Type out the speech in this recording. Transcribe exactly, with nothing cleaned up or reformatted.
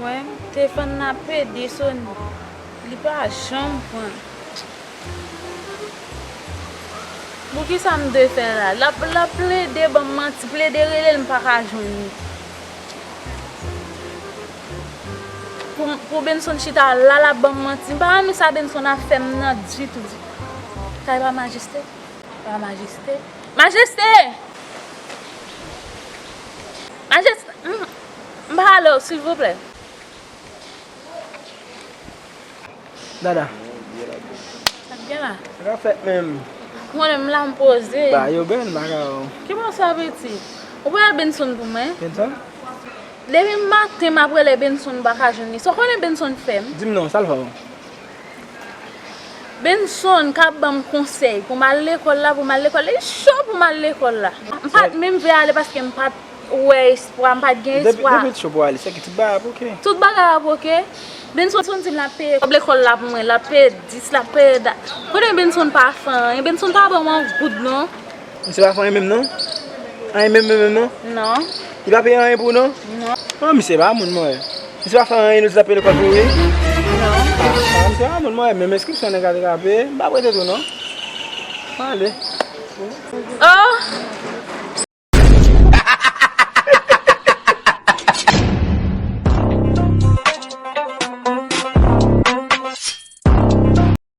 Wè, telefòn nan ap pede sone. Li pa janm pran. Poukisa m dwe fè la? L ap, l ap plede ban m manti, plede rele l, m pa ka jwenn li. Pou, pou Benson chita la, l ap ban m manti. M pa renmen sa Benson ap fè m nan ditou, ditou. Sa e pa majeste? Pa majeste? Majeste! Majeste! M, m pa ale w, silvouplè. Dada. Sa k gen la? Sa k ap fèt menm? Mwen menm la m poze. Ba, yo bèl, m pa ka wè w. Ki bò sa piti? Ou pral Benson pou mwen? Benson? Depi maten m ap rele Benson, m pa ka jwenn li. Sa w konnen Benson fè m? Di m non, sa l fè w? Benson k ap ban m konsèy pou m al lekòl la, pou m al lekòl. Li cho pou m al lekòl la. M pa t menm vle ale paske m pa t wè espwa, m pa t gen espwa. Depi, depi l cho pou ale, se ki tout bagay ap oke. Tout bagay ap oke. Benson di m l ap peye kòb lekòl la pou mwen, l ap peye dis, l ap peye dat. Kote Benson pa fè anyen, Benson pa ban m yon goud non. Misye pa fè anyen menm non? Anyen menm, menm, menm non? Non. Li pa peye anyen pou ou non? Non. Oh, misye pa moun mwen. Misye pa fè anyen, nou di l ap peye lekòl pou ou wi? Non. Ah, misye pa moun mwen, menm enskripsyon nèg la te ka peye, m pa prete tou non. Ale. Oh!